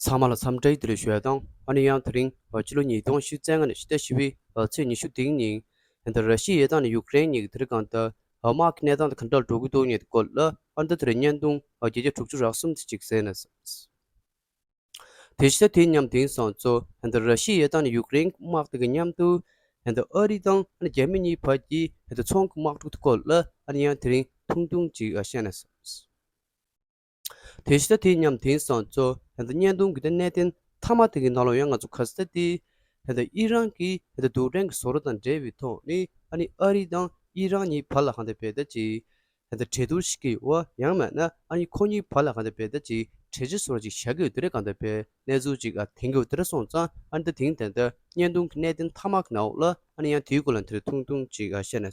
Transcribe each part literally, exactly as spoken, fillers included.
ཚང་མ་ལ་འཚམས་འདྲི་བདེ་ལེགས་ཞུ་ཡ་དང་། ཨ་ནི་ཡང་དེ་རིང་ཕྱི་ལོ་ཉིས་སྟོང་ཉི་ཤུ་རྩ་ལྔ་ནས་ཕྱི་ཟླ་བཞི་པའི་ཚེས་ཉི་ཤུ་དེའི་ཉིན་ད་ར་ཤི་ཡའི་དང་ནི་ཡུཀ་རེན་གཉིས་ཀྱི་དེ་རིང་གང་ལྟར་དམག་གི་གནས་སྟངས་དེ་ག་འདྲ་འགྲོ་གི་འདུག་ཉིན་དེ་སྐོར་ལ་ཨ་ནི་ད་དེ་རིང་བརྙན་ཐུང་བརྒྱ་ཆ་དྲུག་ཅུ་རག་གསུམ་དེ་ཅིག་གསན་ན། དེ་ཕྱི་ཟླ་དེའི་མཉམ་དེང་སང་ཚོ་ད་ར་ཤི་ཡའི་དང་ནི་ཡུཀ་རེན་དམག་དེ་གི་མཉམ་དུ་ད་ཨ་རི་དང་ཨ་ནི་རྒྱ་མི་གཉིས་བར་གྱི་ད་ཚོང་གི་དམག་འཁྲུག་དེ་སྐོར་ལ་ཨ་ནི་ཡང་དེ་རིང་ཐུང་ཐུང་ཅིག་བཤད་ན། དེ་ཕྱི་ཟླ་དེའི་མཉམ་དེང་སང་ཚོ་ད་བརྙན་ཐུང་གི་ད་གནད་དོན་མཐའ་མ་དེ་གི་ནང་ལོགས་ཡང་ང་ཚོ་ག་ས་ད་དེ་ད་ཨི་རན་གྱི་ད་རྡུལ་ཕྲན་གྱི་བཟོ་གྲྭ་དང་འབྲེལ་བའི་ཐོག་ནས་ཨ་ནི་ཨ་རི་དང་ཨི་རན་གཉིས་བར་ལ་གང་ལྟར་བས་ད་ཅིག་ད་གྲོས་བསྡུར་ཞིག་གི་ཡོད་ཡང་མེད་ན་ཨ་ནི་ཁོ་གཉིས་བར་ལ་གང་ལྟར་བས་ད་ཅིག་གྲོས་ཆོད་བཟོ་འདྲ་ཅིག་བཞག་གི་ཡོད་དེ་རེད། གང་ལྟར་བས་གནས་ཚུལ་ཅིག་ཨ་དེང་གི་ཡོད་དེ་རེད། སོང་ཙང་ཨ་ནི་ད་དེང་ད་ད་བརྙན་ཐུང་གི་གནད་དོན་མཐའ་མ་གི་ནང་ལོགས་ལ་ཨ་ནི་ཡང་དེའི་སྐོར་ལ་དེ་རིང་ཐུང་ཐུང་ཅིག་ཨ་བཤད་ན།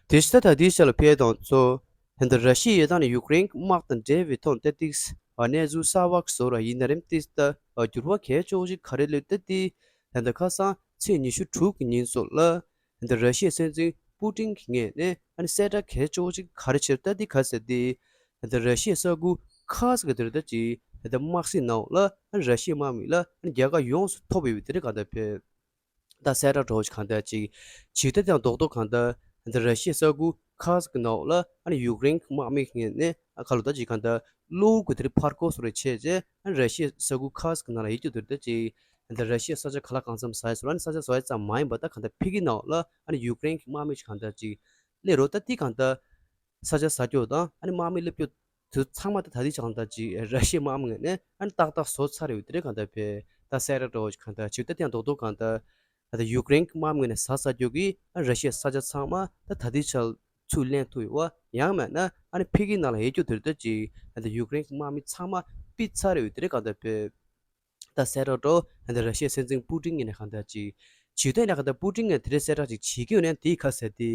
དེ་ཕྱི་ཟླ་ད་ལྟའི་ཆ་ལ་ཕེབས་དང་ཚོ། ད་ལྟ་ར་ཤི་ཡ་དང་ནི་ཡུཀ་རེན་གྱི་དམག་དང་འབྲེལ་བའི་ཐོག་ཏེ་ཏིགས་གནས་ཚུལ་གསར་བ་བཟོ་ར་ཡིན་ན་རིམ་ཏིགས་ད་འགྱུར་བ་གལ་ཆེ་བོ་ཞིག་ག་རེ་སླེབས་ཏེ་ཏི། ད་ལྟ་ཁ་སང་ཚེས་ཉི་ཤུ་དྲུག་གི་ཉིན་སོགས་ལ་ད་ལྟ་ར་ཤི་ཡའི་སྲིད་འཛིན་པུ་ཏིན་གྱི་ངོས་ནས་ཨ་ནི་གསལ་བསྒྲགས་གལ་ཆེ་བོ་ཞིག་ག་རེ་བྱས་ད་ཏི་ག་ཟེར་ཏི། ད་ལྟ་ར་ཤི་ཡའི་ས་ཁུལ་ཁ་ས་གི་དེར་ད་ཅི་ད་ལྟ་དམག་སྲིད་ནང་ལ་ཨ་ནི་ར་ཤི་ཡའི་དམག་མི་ལ་ཨ་ནི་རྒྱལ་ཁ་ཡོངས་སུ་ཐོབ་ཡོད་པའི་དེ་རིང་གང་ལྟར་ཕེབས། ད་གསལ་བསྒྲགས་འདྲ་བོ་ཞིག་གང་ལྟར་ཅིག་བྱས་ཏེ་དང་རྡོག་རྡོག་གང་ལྟར་འདི་ར་ཤི་ཡའི་ས་ཁུལ་ཁ་ས་གི་ནང་ལ་ཨ་ནི་ཡུཀ་རེན་གྱི་དམག་མི་ངོས་ནས་ཨ་ཁ་ལོ་ད་ཅིག་གང་ལྟར་གློ་བུར་དེ་རིང་ཕར་རྒོལ་སོགས་རེ་བྱས་རྗེས་ཨ་ནི་ར་ཤི་ཡའི་ས་ཁུལ་ཁ་ས་གི་ནང་ལ་ཡོད་རྒྱུ་དེ་རེད། ད་ཅིག་འདི་ར་ཤི་ཡའི་ས་ཆ་ག་ལ་གང་འཚམ་ཟ་ཡི་སོགས་ཨ་ནི་ས་ཆ་ཟ་ཡི་ཙམ་མ་ཡིན་པ་ད་གང་ལྟར་ཕ་གི་ནང་ལ་ཨ་ནི་ཡུཀ་རེན་གྱི་དམག་མི་ཞིག་གང་ལྟར་ཅིག་སླེབས་རོགས་ད་དེ་གང་ལྟར། ས་ཆ་ཟ་རྒྱུ་དང་ཨ་ནི་དམག་མི་སླེབས་རྒྱུ་དུ་ཚང་མ་ད་ད་ལྟའི་ཆ་གང་ལྟར་ཅིག་ར་ཤི་ཡའི་དམག་མི་ངོས་ནས་ཨ་ནི་ཏག་ཏག་བཟོ་ཚར་ཡོད་དེ་རེད། གང་ལྟར་བས་ད་གསལ་བསྒྲགས་འདྲ་བོ་ཞིག་གང་ལྟར་བྱས་ད་དེ་ཡང་རྡོག་རྡོག་གང་ལྟར་ད་ལྟ་ཡུཀ་རེན་གྱི་དམག་མི་ངོས་ནས་ཟ་ཚར་རྒྱུ་གི་ཨ་ནི་ར་ཤི་ཡའི་ས་ཆ་ཚང་མ་ད་ད་ལྟའི་ཆར་ཚུར་ལེན་ཐུབ་ཡོད་པ་ཡང་མེད་ན་ཨ་ནི་ཕ་གི་ནང་ལ་ཡོད་རྒྱུ་དེ་རེད། ད་ཅིག་ད་ལྟ་ཡུཀ་རེན་གྱི་དམག་མི་ཚང་མ་ཕུད་ཚར་ཡོད་དེ་རེད། གང་ལྟར་བས། ད་གསལ་བསྒྲགས་འདྲ་བོ་ད་ར་ཤི་ཡའི་སྲིད་འཛིན་པུ་ཏིན་ངོས་ནས་གང་ལྟར་ཅིག་བྱས་ད་ཡིན་ན་གང་ལྟར་པུ་ཏིན་ངོས་དེ་འདྲའི་གསལ་བསྒྲགས་ཅིག་བྱེད་ཀྱི་ཡོད་ན་དེའི་ཁ་གསལ་ཏེ།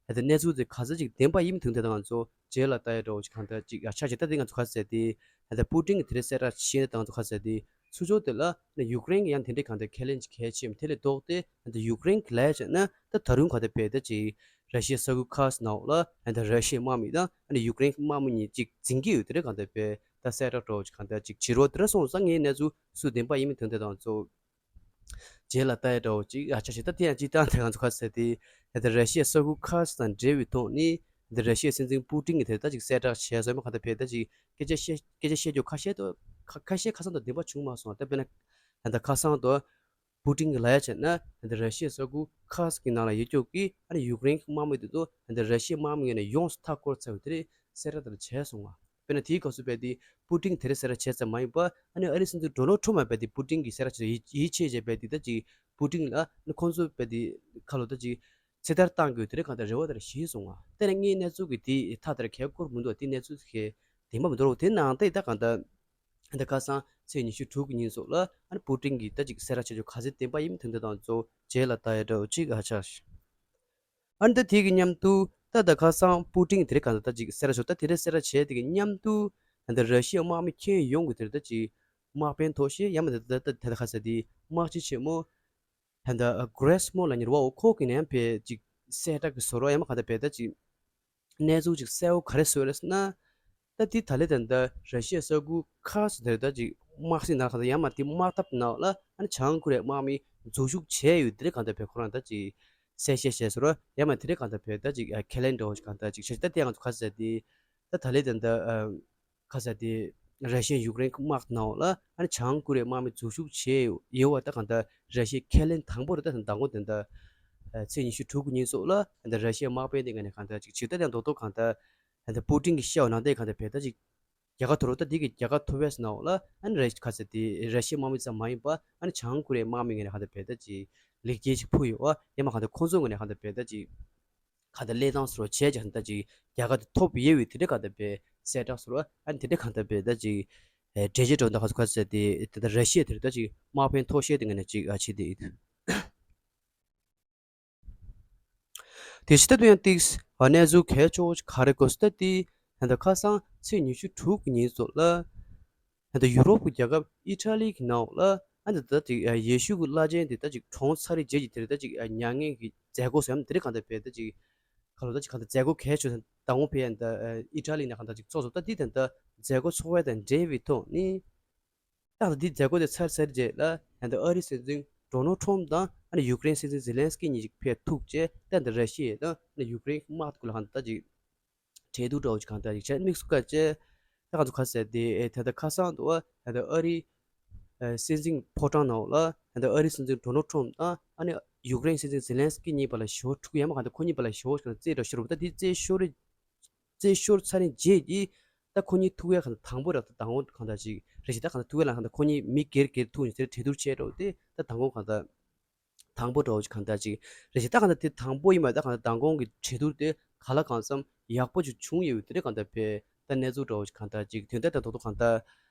ད་ལྟ་གནས་ཚུལ་དེ་ག་ཚོད་ཅིག་བདེན་པ་ཡིན་མིན་དེ་ད་ང་ཚོ་རྗེས་ལ་ལྟ་ཡ་འདྲ་བོ་ཅིག་གང་ལྟར་ཅིག་ཡ་ཆ་ཞིག་ད་དེ་ང་ཚོ་ག་ཟེར་ཏེ། ད་ལྟ་པུ་ཏིན་གྱིས་དེ་འདྲའི་གསལ་བསྒྲགས་བྱས་ན་ད་ང་ཚོ་ག་ཟེར་ཏེ། ཚུར་ཕྱོགས་དེ་ལ་ཡུཀ་རེན་གྱིས་ཡང་དེ་འདྲའི་གང་ལྟར་ཁས་ལེན་ཅིག་གལ་ཆེ་མིན་དེ་ལས་ལྡོག་སྟེ་ད་ལྟ་ཡུཀ་རེན་གྱིས་ལབ་ཡ་བྱས་ན་ད་ད་རུང་གང་ལྟར་བས་ད་ཅིག་ར་ཤི་ཡའི་ས་ཁུལ་ཁ་ས་ནང་ལ་ད་ལྟ་ར་ཤི་ཡའི་དམག་མི་དང་ཡུཀ་རེན་གྱི་དམག་མི་གཉིས་ཅིག་འཛིང་གི་ཡོད་དེ་རེད། གང་ལྟར་བས་ད་གསལ་བསྒྲགས་འདྲ་བོ་ཅིག་གང་ལྟར་ཅིག་བྱེད་རོགས་དེ་འདྲ་སོང་ཙང་ངའི་གནས་ཚུལ་སུ་བདེན་པ་ཡིན་མིན་དེ་འདྲ་ད་ང་ཚོ་རྗེས་ལ་ལྟ་ཡ་འདྲ་བོ་ཅིག་ཡ་ཆ་ཞིག་ད་དེ་ཡང་ཅིག་ད་ང་ཚོ་ག་ཟེར་ཏེ། ད་ལྟ་ར་ཤི་ཡའི་ས་ཁུལ་ཁ་ས་དང་འབྲེལ་བའི་ཐོག་ནས་ད་ལྟ་ར་ཤི་ཡའི་སྲིད་འཛིན་པུ་ཏིན་གྱིས་དེ་ལྟར་ཅིག་གསལ་བསྒྲགས་བྱས་སོང་། མ་གང་ལྟར་བས་ད་ཅིག་སྐད་ཆ་བཤད་སྐད་ཆ་བཤད་རྒྱུ་ཁ་ཤས་དང་ཁ་ཁ་ཤས་ཁ་སང་དང་བདེན་པ་བྱུང་མ་སོང་། ད་དཔེར་ན་ད་ལྟ་ཁ་སང་དུ་པུ་ཏིན་གྱིས་ལབ་ཡ་བྱས་ན་ད་ལྟ་ར་ཤི་ཡའི་ས་ཁུལ་ཁ་ས་གི་ནང་ལ་ཡོད་རྒྱུ་གི་ཨ་ནི་ཡུཀ་རེན་གྱི་དམག་མི་དེ་ཚོ་ད་ལྟ་ར་ཤི་ཡའི་དམག་མི་ངོས་ནས་ཡོངས་སུ་མཐའ་བསྐོར་ཚར་ཡོད་དེ་རེད། གསལ་བསྒྲགས་དེ་འདྲ་བྱས་སོང་བ། དཔེར་ན་དེའི་སྐབས་སུ་བས་ཏེ་པུ་ཏིན་དེ་རེ་གསལ་བསྒྲགས་བྱས་ཙམ་མ་ཡིན་པ་ཨ་ནི་ཨ་རིའི་སྲིད་འཛིན་ཌོ་ནལ་ཁྲོམ་པ་བས་ཏེ་པུ་ཏིན་གྱིས་གསལ་བསྒྲགས་བྱས་ཡིད་ཡིད་ཆེས་བྱས་བས་ཏེ་ད་ཅིག་པུ་ཏིན་ལ་ནི་ཁོང་ཚོ་བས་ཏེ་ཁ་ལོ་ད་ཅིག་ཚེ་ཐར་བཏང་དགོས་དེ་རེ་གང་ལྟར་རེ་བ་དེ་རེ་ཞིག་སོང་བ། དེ་ནས་ངའི་གནས་ཚུལ་གྱི་དེ་ཐག་དེ་རེ་གལ་སྐོར་མི་འདུག་དེ་གནས་ཚུལ་གྱི་བདེན་པ་མི་འདུག་དེ་ནང་ལྟ་ཡི་ད་གང་ལྟར་ད་ཁ་སང་ཚེས་ཉི་ཤུ་དྲུག་གི་ཉིན་སོགས་ལ་ཨ་ནི་པུ་ཏིན་གྱིས་ད་ཅིག་གསལ་བསྒྲགས་བྱས་རྒྱུ་ག་ཚོད་བདེན་པ་ཡིན་མིན་དེ་འདྲ་དང་ཚོ་རྗེས་ལ་ལྟ་ཡ་འདྲ་བོ་ཅིག་ཨ་ཆགས་ཤིག་ཨ་ནི་ད་དེ་གི་མཉམ་དུ་ད་ད་ཁ་སང་པུ་ཏིན་དེ་རེ་གང་ལྟར་ད་ཅིག་གསལ་བསྒྲགས་ཞུ་ད་དེ་རེ་གསལ་བསྒྲགས་བྱས་དེ་གི་མཉམ་དུ་ད་ད་ར་ཤི་ཡའི་དམག་མི་ཁྱོན་ཡོངས་ཀྱི་དེ་རེ་ད་ཅིག་དམག་དཔོན་ཐོག་ཤེས་ཡང་མ་ད་ད་ད་ད་ཁ་ས་དེ་དམག་སྤྱི་ཆེན་མོ་ད་ད་གྷི་རེ་སི་མོ་ལ་ཉེར་བའོ་ཁོ་གི་ནས་ཕེ་ཅིག་གསལ་བསྒྲགས་ཀྱི་བཟོ་རོགས་ཡང་མ་ག་ད་ཕེ་ད་ཅིག་གནས་ཚུལ་ཅིག་གསལ་བོ་ག་རེ་བཟོས་རེད་ཟེར་ན། ད་དེ་ད་ལེ་ད་ད་ར་ཤི་ཡའི་ས་ཁུལ་ཁ་ས་དེ་རེ་ད་ཅིག་དམག་སྲིད་ནང་ཁ་ད་ཡང་མ་དེ་དམག་འཐབ་ནང་ལ་ཨ་ནི་བྱང་ཀོ་རི་ཡའི་དམག་མི་འཛུལ་ཞུགས་བྱས་ཡོད་དེ་རེ་གང་ལྟར་བས་ཁོ་རང་ད་ཅིག་གསལ་བཤད་བྱས་སོང་ར། ཡང་མ་དེ་རེ་གང་ལྟར་བས་ད་ཅིག་ཁས་ལེན་འདྲ་བོ་ཞིག་གང་ལྟར་ཅིག་བྱས་ད་དེ་ང་ཚོ་ག་ཟེར་དེ་ད་ད་ལེ་ད་ད་ག་ཟེར་དེ་ར་ཤི་ཡ་ཡུཀ་རེན་དམག་ནང་ལ་ཨ་ནི་བྱང་ཀོ་རི་ཡའི་དམག་མི་འཛུལ་ཞུགས་བྱས་ཡོད་པ་ད་གང་ལྟར་ར་ཤི་ཡའི་ཁས་ལེན་དང་པོ་རེད། ད་མདང་དགོང་དེ་ད་ཚེས་ཉི་ཤུ་དྲུག་གི་ཉིན་སོགས་ལ་ད་ར་ཤི་ཡའི་དམག་དཔོན་དེ་ངོས་ནས་གང་ལྟར་ཅིག་ཇི་ལྟར་ཡང་རྡོག་རྡོག་གང་ལྟར་ད་པུ་ཏིན་གྱིས་བཤད་པ་ནང་བཞིན་གང་ལྟར་བས་ད་ཅིག་རྒྱལ་ཁ་ཐོབ་རོགས། ད་འདི་གི་རྒྱལ་ཁ་ཐོབ་པའི་ནང་ལ་ཨ་ནི་ར་ཤི་ཁ་ཟེར་དེ་ར་ཤི་ཡའི་དམག་མི་ཙམ་མ་ཡིན་པ་ཨ་ནི་བྱང་ཀོ་རི་ཡའི་དམག་མི་ངོས་ནས་གང་ལྟར་བས་ད་ཅིག་ལེགས་སྐྱེས་ཅིག་ཕུལ་ཡོད་པ་ཡང་མ་གང་ལྟར་ཁོང་ཚོ་ངོས་ནས་གང་ལྟར་བས་ད་ཅིག་གང་ལྟར་གླེང་སྟངས་སོགས་བྱས་ཀྱང་ད་ཅིག་རྒྱལ་ཁ་དེ་ཐོབ་ཡོད་པའི་དེ་འདྲ་གང་ལྟར་བས་གསལ་བསྒྲགས་སོགས་ཨ་ནི་དེ་འདྲ་གང་ལྟར་བས་ད་ཅིག་འགྲེལ་བརྗོད་འགྲོ་ད་ཁ་ཟེར་དེ་ད་ར་ཤི་ཡ་དེར་ད་ཅིག་དམག་དཔོན་ཐོག་ཤེས་དེ་ངོས་ནས་ཅིག་ཨ་བྱེད་དེ་ཡིན། དེ་ཕྱི་ད་དུ་ཡང་ཏིགས་ཨ་གནས་ཚུལ་གལ་ཆེ་བོ་ག་རེ་གོ་སྟེ་དེ་ད་ལྟ་ཁ་སང་ཚེས་ཉི་ཤུ་དྲུག་གི་ཉིན་སོགས་ལ་ད་ལྟ་ཡུ་རོབ་ཀྱི་རྒྱལ་ཁབ་ཨི་ཊ་ལི་གི་ནང་ལ་ཨ་ད་ད་ཅིག་ཡེ་ཤུ་གི་བླ་ཆེན་དེ་ད་ཅིག་གྲོངས་ཚར་རེད་རྗེས་ཀྱི་དེར་ད་ཅིག་མྱ་ངན་གྱི་མཛད་སྒོ་ཟེར་ཡམ་དེ་རེད་གང་ལྟར་བས་ད་ཅིག་ག་ལོ་ད་ཅིག་གང་ལྟར་མཛད་སྒོ་གལ་ཆེ་ མདང་དགོང་ཕེབས་ཡ་ད་ཨི་ཊ་ལི་ནས་གང་ལྟར་ཅིག་ཚོགས་སོང་། ད་འདི་ད་ལྟ་མཛད་སྒོ་ཚོགས་པ་དང་འབྲེལ་བའི་ཐོག་ནས། ད་ལྟ་འདི་མཛད་སྒོ་དེ་ཚར་ཚར་རྗེས་ལ་ད་ལྟ་ཨ་རིའི་སྲིད་འཛིན་ཌོ་ནལ་ཊམ་དང་ཨ་ནི་ཡུཀ་རེན་སྲིད་འཛིན་ཛེ་ལན་སི་ཀི་གཉིས་ཅིག་ཕེབས་ཐུག་རྗེས། ད་ད་ར་ཤི་ཡ་དང་ཨ་ནི་ཡུཀ་རེན་དམག་དེ་ལ་གང་ལྟར་ཅིག་འབྲེལ་གཏུག་འདྲ་བོ་ཅིག་གང་ལྟར་ཅིག་བྱས། དམིགས་སུ་བཀར་བྱས་ད་གང་ཚོ་ག་ཟེར་དེ་ད་ལྟ་ཁ་སང་དུ་ད་ལྟ་ཨ་རིའི་ཨ་སྲིད་འཛིན་ཕོ་བྲང་ནང་ལ་ད་ལྟ་ཨ་རིའི་སྲིད་འཛིན་ཌོ་ནལ་ཊམ་དང་ཨ་ནི་ཡུཀ་རེན་སྲིད་འཛིན་ཛེ་ལན་སི་ཀི་གཉིས་བར་ལ་ཞི་བ་འཁྲུག་ཡ་མ་གང་ལྟར་ཁོ་གཉིས་བར་ལ་ཞི་བ་ཞིག་རྩེད་འགྲོ་ཤོར་བ། ད་དེ་རྩེད་ཤོར་རེད། རྩེད་ཤོར་ཚར་རིང་རྗེས་ཀྱི་ད་ཁོ་གཉིས་ཐུག་ཡ་གང་ལྟར་དང་པོ་ར། ད་དང་པོ་གང་ལྟར་ཅིག་རེད་ཤག་ད་གང་ལྟར་ཐུག་ཡ་ལ་གང་ལྟར་ཁོ་གཉིས་མི་སྒེར་སྒེར་ཐུག་ནས་དེར་གྲོས་བསྡུར་བྱས་འགྲོ་དེ། ད་དང་པོ་གང་ལྟར་དང་པོ་འདྲ་བོ་ཅིག་གང་ལྟར་ཅིག་རེད་ཤག་ད་གང་ལྟར་དེ་དང་པོ་ཡིན་པ། ད་གང་ལྟར་མདང་དགོང་གི་གྲོས་བསྡུར་དེ་གང་ལ་གང་འཚམ་ཡག་པོ་ཅིག་བྱུང་ཡོད་དེ་རེད། གང་ལྟར་བས་ད་གནས་ཚུལ་འདྲ་བོ་ཅིག་གང་ལྟར་ཅིག་དོན་དག་དང་ཐོག་ཐོག་གང་ལྟར་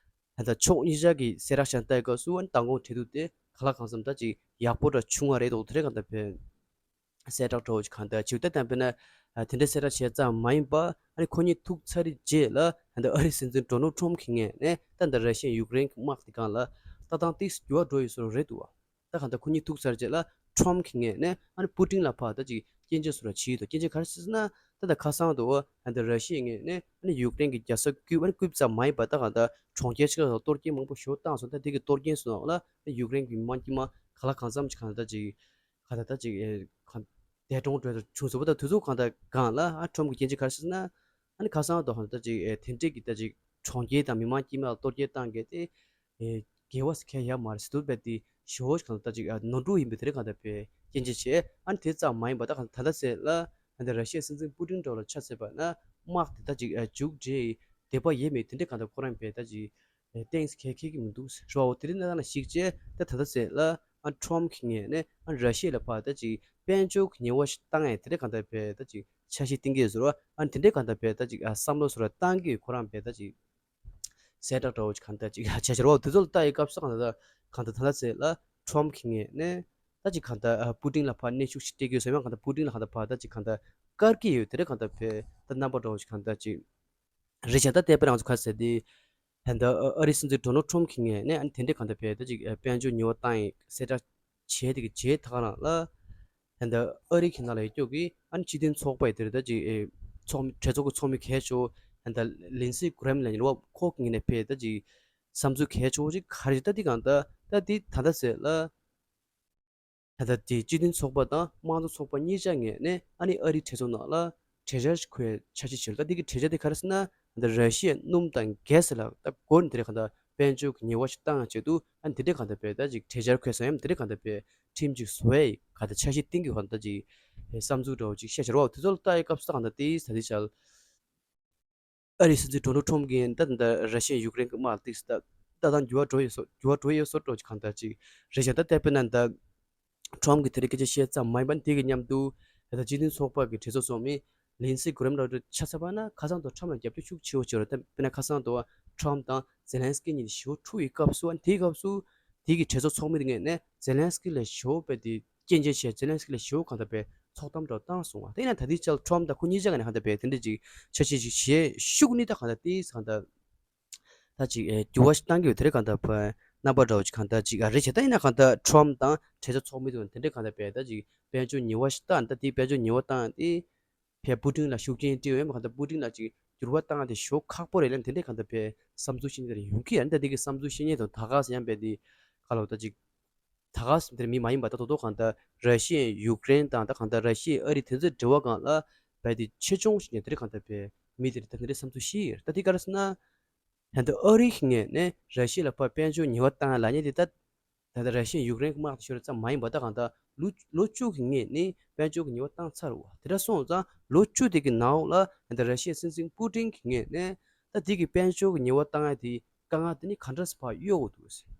ད་ལྟ་ཕྱོགས་གཉིས་ཆ་གི་གསལ་བསྒྲགས་ཤིག་བཏང་སྐབས་སུ་ཨ་ནི་མདང་དགོང་གྲོས་བསྡུར་དེ་གང་ལ་གང་འཚམ་ད་ཅིག་ཡག་པོ་འདྲ་བྱུང་བ་རེད་འདུག་དེ་རེད། གང་ལྟར་བས། གསལ་བསྒྲགས་འདྲ་བོ་ཅིག་གང་ལྟར་བྱས། ད་དེ་འདྲ་གསལ་བསྒྲགས་བྱས་ཙམ་མ་ཡིན་པ། ཨ་ནི་ཁོ་གཉིས་ཐུག་ཚར་རྗེས་ལ་ད་ལྟ་ཨ་རིའི་སྲིད་འཛིན་ཌོ་ནལ་ཊམ་གྱི་ངོས་ནས་ད་ལྟ་ར་ཤི་ཡ་ཡུཀ་རེན་གྱི་དམག་དེ་སྒང་ལ་ལྟ་སྟངས་ཏོག་ཙམ་འགྱུར་བ་འགྲོ་ཡོད་བཟོ་འདྲ་རེད་འདུག་བ། ད་གང་ལྟར་ཁོ་གཉིས་ཐུག་ཚར་རྗེས་ལ་ཊམ་གྱི་ངོས་ནས་ཨ་ནི་པུ་ཏིན་ལ་ཕར་ད་ཅིག་སྐྱོན་བརྗོད་བཟོ་འདྲ་བྱས་ཡོད་འདུག་སྐྱོན་བརྗོད་ག་རེ་བྱས་ཟེར་ན། ད་ལྟ་ཁ་སང་དུ་ད་ལྟ་ར་ཤི་ཡའི་ངོས་ནས་ཨ་ནི་ཡུཀ་རེན་གྱི་རྒྱལ་ས་ཀིབ། ཨ་ནི་ཀིབ་ཙམ་མ་ཡིན་པ་ད་གང་ལྟར་གྲོང་ཁྱེར་ཆེ་ཁག་ལ་གཏོར་སྐྱོན་མང་པོ་ཞིག་བཏང་སོང་། ད་དེ་གི་གཏོར་སྐྱོན་སོང་ལ་ཡུཀ་རེན་གྱི་དམག་དཀྱུས་མ་གང་ལ་གང་འཚམ་ཅིག་གང་ལྟར་ཅིག་ག་ད་ད་ཅིག་ཨེ་ག་འདས་གྲོངས་འགྲོ་བྱུང་ཟེར་བ། ད་དུས་ཚོད་གང་ད་གང་ལ་ཨ་ཊམ་གྱིས་སྐྱོན་བརྗོད་ག་རེ་བྱས་ཟེར་ན། ཨ་ནི་ཁ་སང་དུ་གང་ད་ཅིག་ཨེ་དེ་འདྲས་ཀྱི་ད་ཅིག་གྲོང་ཁྱེར་དང་མི་མང་དཀྱུས་མ་ལ་གཏོར་སྐྱོན་བཏང་གི་དེ་ཨེ་དགེ་བ་ཟེར་མཁན་ཡོད་མ་རེད་ཟེར་དུས། རྦད་དེ་ཞེ་པོ་གང་ད་ཅིག་ཨ་ནོར་འཁྲུལ་ཡིན་པའི་དེ་རེད་གང་ད་བས་སྐྱོན་བརྗོད་བྱས། ཨ་ནི་དེ་ཙམ་མ་ཡིན་པ་ད་གང་ད་ད་ཟེར་ལ་ད་ད་ར་ཤི་ཡའི་སྲིད་འཛིན་པུ་ཏིན་འདྲ་བོ་ལ་ཆ་མཚོན་པ་ན་དམག་དེ་ད་ཅིག་ཨ་མཇུག་སྒྲིལ་འདོད་པ་ཡོད་མེད་དེ་འདྲས་གང་ད་ཁོ་རང་བས་ད་ཅིག་ཨེ་ཏོག་ཙམ་གལ་འཁེལ་གྱི་མི་འདུག་ཟེར་བ། འོ་དེ་རིང་གནས་སྟངས་ལ་གཞིགས་བྱས་ད་ད་ལྟ་ཟེར་ལ་ཨ་ཊམ་གྱི་ངོས་ནས་ཨ་ར་ཤི་ཡ་ལ་ཕར་ད་ཅིག་དཔལ་འབྱོར་གྱི་ཉེས་པ་ཞིག་བཏང་ཡས་དེ་འདྲས་གང་ལྟར་བས་ད་ཅིག་འཆར་གཞི་བཏིང་གི་ཡོད་ཟེར་བ། ཨ་དེ་འདྲས་གང་ལྟར་བས་ད་ཅིག་ཨ་བསམ་བློ་ཟེར་བ་བཏང་གི་ཡོད། ཁོ་རང་བས་ད་ཅིག་གསལ་བསྒྲགས་འདྲ་བོ་ཅིག་གང་ལྟར་ཅིག་ཨ་བྱས་ཟེར་བ། འོ་དེ་ཚོ་ལ་ལྟ་ཡི་སྐབས་སུ་གང་ལྟར་གང་ལྟར་ད་ལྟ་ཟེར་ལ་ཊམ་གྱི་ངོས་ནས་ད་ཅིག་གང་ལྟར་ཨ་པུ་ཏིན་ལ་ཕར་གནོན་ཤུགས་ཤིག་སྤྲད་ཀྱི་ཡོད་ཟེར་ཡང་གང་ལྟར་པུ་ཏིན་ལ་གང་ལྟར་ཕར་ད་ཅིག་གང་ལྟར་བཀར་གྱི་ཡོད་དེ་འདྲས་གང་ལྟར་བས་ད་རྣམ་པ་འདྲ་བོ་ཅིག་གང་ལྟར་ཅིག་རེད་བྱས། ད་ལྟ་དཔེར་ན་ང་ཚོ་ག་རེ་ཟེར་དེ། ད་ལྟ་ཨ་རིའི་སྲིད་འཛིན་ཌོ་ནལ་ཊམ་གྱི་ངོས་ནས་ཨ་ནི་དེ་འདྲས་གང་ལྟར་བས་ད་ཅིག་ཨ་དཔལ་འབྱོར་ཉེས་པ་བཏང་ཡས་གསལ་བསྒྲགས་བྱས་དེ་གི་རྗེས་ད་ག་རང་ལ། ད་ལྟ་ཨ་རི་གི་ནང་ལ་ཡོད་རྒྱུ་གི་ཨ་ནི་སྤྱི་མཐུན་ཚོགས་པ་ཡི་དེར་ད་ཅིག་ཨེ་ཚོགས་མི་གྲོས་ཚོགས་ཀྱི་ཚོགས་མི་གལ་ཆེ་བོ་ད་ལྟ་ལིན་སི་གྷི་རེམ་ལབ་མཁན་རེད་བ། ཁོ་གི་ངོས་ནས་བས་ད་ཅིག་བསམ་ཚུལ་གལ་ཆེ་བོ་ཅིག་ག་རེ་ད་འདི་གང་ལྟར་ད་འདི་ད་ལྟ་ཟེར་ལ། ད་ལྟ་དེ་སྤྱི་མཐུན་ཚོགས་པ་དང་དམངས་གཙོ་ཚོགས་པ་གཉིས་ཆ་ངོས་ནས་ཨ་ནི་ཨ་རིའི་གྲོས་ཚོགས་ནང་ལ་གྲོས་འཆར་ཞིག་འཁོད་འཆར་གཞི་བྱས། ད་འདི་གི་གྲོས་འཆར་དེ་ག་རེ་ཟེར་ན། ད་ར་ཤི་ཡའི་སྣུམ་དང་གྷེ་སི་ལ་ད་སྒོ་ནས་དེ་རེད་གང་ལྟར་དཔལ་འབྱོར་གྱི་ཉེས་པ་ཞིག་བཏང་ཡ་ཆེད་དུ་ཨ་ནི་དེ་འདྲས་གང་ལྟར་བས་ད་ཅིག་གྲོས་འཆར་འཁོད་སོང་ཡ། དེ་འདྲས་གང་ལྟར་བས་ཁྲིམས་ཅིག་བཟོ་ཡ་གང་ལྟར་འཆར་གཞི་བཏིང་གི་གང་ལྟར་ཅིག་བསམ་ཚུལ་འདྲ་བོ་ཅིག་བཤད་བྱས་རོགས། དེ་ཚོ་ལ་ལྟ་ཡའི་སྐབས་སུ་ད་གང་ལྟར་དེ་ད་ལྟའི་ཆར་ཨ་རིའི་སྲིད་འཛིན་ཌོ་ནལ་ཊམ་གྱིས་ད་ད་ལྟ་ར་ཤི་ཡ་ཡུཀ་རེན་གྱི་དམག་ཏིག་ད་ལྟ་དང་འགྱུར་བ་འགྲོ་ཡོད་སོ་འགྱུར་བ་འགྲོ་ཡོད་སོ་འགྲོ་ཅིག་གང་ལྟར་ཅིག་རེད་བྱས། ད་ལྟ་དཔེར་ན་ད་ཊམ་གྱིས་དེ་རིང་སྐད་ཆ་བཤད་ཙམ་མ་ཡིན་པར་དེ་གི་མཉམ་དུ་ད་ལྟ་སྤྱི་མཐུན་ཚོགས་པ་གི་གྲོས་ཚོགས་ཚོགས་མི་ལིན་སི་གྷི་རེམ་ལགས་ཆ་ཚང་པ་ན་ཁ་སང་དུ་ཊམ་ལ་རྒྱབ་སྐྱོར་ཤུགས་ཆེ་བོ་བྱས་རེད། ད་དཔེར་ན་ཁ་སང་དུ་ཊམ་དང་ཛེ་ལན་སི་ཀི་གཉིས་ཞི་བོ་འཁྲུག་ཡི་སྐབས་སུ་ཨ་དེའི་སྐབས་སུ་དེ་གི་གྲོས་ཚོགས་ཚོགས་མི་དེ་ངོས་ནས་ཛེ་ལན་སི་ཀི་ལ་ཞི་བོ་བས་དེ་སྐྱོན་བརྗོད་བྱས། ཛེ་ལན་སི་ཀི་ལ་ཞི་བོ་གང་ལྟར་བས་ཚོགས་གཏམ་འདྲ་བཏང་སོང་བ། དེ་ཡིན་ན་ད་ལྟའི་ཆར་ཊམ་དང་ཁོ་གཉིས་ཆ་ངོས་ནས་གང་ལྟར་བས་དེ་འདྲ་ཅིག་འཆར་གཞི་ཅིག་བཞེས་ཤུགས་ནི་ད་གང་ལྟར་དེ་གང་ལྟར་ད་ཅིག་ཨེ་འགྱུར་བ་ཞིག་བཏང་གི་ཡོད། དེ་རེད་གང་ལྟར་བས་རྣམ་པ་འདྲ་བོ་ཅིག་གང་ལྟར་ཅིག་ཨ་རེད་བྱས། ད་ཡིན་ན་གང་ལྟར་ཊམ་དང་གྲོས་ཚོགས་ཚོགས་མི་དེ་དེ་འདྲས་གང་ལྟར་བས་ད་ཅིག་དཔལ་འབྱོར་ཉེས་པ་ཞིག་བཏང་། ད་དེ་དཔལ་འབྱོར་ཉེས་པ་བཏང་དེ་བས་པུ་ཏིན་ལ་ཤུགས་རྐྱེན་སྤྲད་ཡོད་མ་གང་ལྟར་པུ་ཏིན་ལ་ཅིག་འགྱུར་བ་བཏང་དེ་ཞོ་ཁག་པོ་རེད་ལབ་དེ་འདྲས་གང་ལྟར་བས་བསམ་ཚུལ་ཤེས་ནི་དེ་ཡོང་གི་ཡ། ད་དེ་གི་བསམ་ཚུལ་ཤེས་ཉེན་དང་ད་ག་ཟེར་ཡང་བས་དེ་ག་ལ་ད་ཅིག་ད་ག་ཟེར་དེར་མི་མ་ཡིན་པ་ད་དོ་དོ་གང་ལྟར་ར་ཤི་ཡ་ཡུཀ་རེན་དང་ད་གང་ལྟར་ར་ཤི་ཡ་ཨ་རི་དེ་ཚོའི་འབྲེལ་བ་སྒང་ལ་བས་དེ་ཆེ་ཆུང་ཞིག་ནས་དེ་འདྲས་གང་ལྟར་བས་མི་དེ་རེད། ད་དེ་འདྲས་བསམ་ཚུལ་ཤེས་ཡོད། ད་དེ་ག་རེ་ཟེར་ན། ད་ལྟ་ཨ་རི་གི་ངོས་ནས་ར་ཤི་ཡ་ལ་ཕར་དཔལ་འབྱོར་ཉེས་པ་བཏང་ཡ་ལབ་མཁན་དེ་ད་ད་ལྟ་ར་ཤི་ཡ་ཡུཀ་རེན་གྱི་དམག་དེ་ཤོར་ཙམ་མ་ཡིན་པ་ད་གང་ལྟར་ལོ་ལོ་བཅུ་གི་སྔོན་ནས་དཔལ་འབྱོར་གྱི་ཉེས་པ་བཏང་ཚར་བ། དེ་འདྲ་སོང་ཙང་ལོ་བཅུ་དེ་གི་ནང་ལ་ད་ལྟ་ར་ཤི་ཡའི་སྲིད་འཛིན་པུ་ཏིན་གྱི་ངོས་ནས་ད་དེ་གི་དཔལ་འབྱོར་གྱི་ཉེས་པ་བཏང་ཡ་དེ་དཀའ་ངལ་དེ་ནི་ག་འདྲ་སེ་ཕར་གཡོལ་དགོས་འདུག་ཟེར།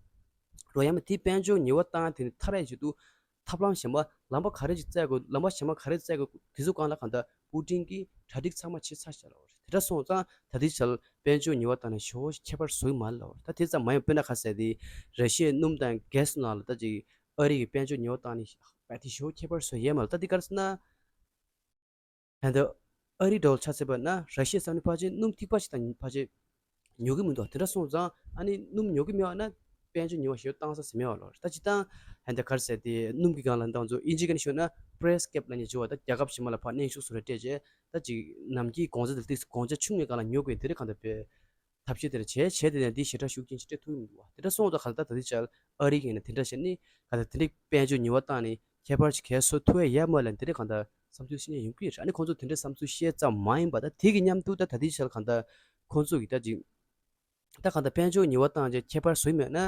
རོ་ཡང་མ་དེ་དཔལ་འབྱོར་ཉེས་པ་བཏང་ཡ་དེ་ནི་ཐར་ཡ་ཆེད་དུ་ཐབས་ལམ་གཞན་པ་ལམ་པ་ག་རེ་ཅིག་བཙལ་དགོས། ལམ་པ་གཞན་པ་ག་རེ་བཙལ་དགོས། དེ་ཚོ་སྒང་ལ་གང་ལྟར་པུ་ཏིན་གྱིས་གྲ་སྒྲིག་ཚང་མ་བྱས་ཚར་ཤག་ལབ་པ་རེད། དེ་འདྲ་སོང་ཙང་ད་ལྟའི་ཆར་དཔལ་འབྱོར་ཉེས་པ་བཏང་ནས་ཞེ་པོ་ཁྱད་པར་བཟོ་གི་མ་རེད་ལབ་པ་རེད། ད་དེ་ཙམ་མ་ཡིན་པ་དཔེར་ན་ག་ཟེར་དེ་ར་ཤི་ཡའི་སྣུམ་དང་གྷེ་སི་ནང་ལ་ད་ཅིག་ཨ་རི་གི་དཔལ་འབྱོར་ཉེས་པ་བཏང་ནས་བས་དེ་ཞེ་པོ་ཁྱད་པར་བཟོ་ཡས་མ་རེད། ད་འདི་ག་རེ་ཟེར་ན། ད་ལྟ་ཨ་རི་འདྲ་བོ་ཆ་བཞག་པ་ན་ར་ཤི་ཡ་ས་ནི་ཕལ་ཆེར་སྣུམ་ཐིགས་པ་ཞིག་དང་ཕལ་ཆེར་ཉོ་གི་མི་འདུག་དེ་འདྲ་སོང་ཙང་ཨ་ནི་སྣུམ་ཉོ་གི་མེད་པ་ན་དཔལ་འབྱོར་ཉེས་པ་ཞེ་པོ་བཏང་ས་ཟེར་མེད་པ་ལོ། ད་སྤྱིར་བཏང་ད་ལྟ་ག་རེ་ཟེར་དེ་སྣུམ་གྱི་སྒང་ལ་ད་ང་ཚོ་ཨིན་ཇི་སྐད་ནས་ཤོད་ན་པི་རའི་སི་ཀེབ་ལབ་མཁན་ཅིག་ཡོད་པ། ད་རྒྱལ་ཁབ་གཞན་པ་ལ་ཕར་གནོན་ཤུགས་བཟོ་འདྲ་སྤྲད་བྱས། ད་ ད་ཅིག་ནམ་རྒྱུན་གོང་ཚད་དང་ཏིག་གོང་ཚད་ཆུང་ངུའི་སྒང་ལ་ཉོ་དགོས། དེ་འདྲ་གང་ལྟར་བས་ཐབས་ཤེས་དེ་འདྲ་བྱས་བྱས་དེ་ནས་འདི་ཞེ་དྲག་ཤུགས་རྐྱེན་ཞིག་སྤྲད་ཐུབ་ཀྱི་མི་འདུག་བ། དེ་འདྲ་སོང་ཙང་གང་ལྟར་ད་ལྟའི་ཆར་ཨ་རི་གི་ནས་དེ་འདྲ་བྱས་ནས་གང་ལྟར་དེ་འདྲའི་དཔལ་འབྱོར་ཉེས་པ་བཏང་ནས་ཁྱད་པར་ཞིག་གས་བཟོ་ཐུབ་ཡ་ཡོད་མ་རེད་ལབ་དེ་འདྲ་གང་ལྟར་བསམ་ཚུལ་བཤད་མཁན་ཡོང་གི་རེད། ཨ་ནི་ཁོང་ཚོ་དེ་འདྲའི་བསམ་ཚུལ་བཤད་ཙམ་མ་ཡིན་པ་ད་དེ་གི་མཉམ་དུ་ད་ད་ལྟའི་ཆར་གང་ལྟར་ཁོང་ཚོ་གི་ད་ཅིག་ད་གང་ལྟར་དཔལ་འབྱོར་ཉེས་པ་བཏང་བྱས་ཁྱད་པར་བཟོས་མེད་ན།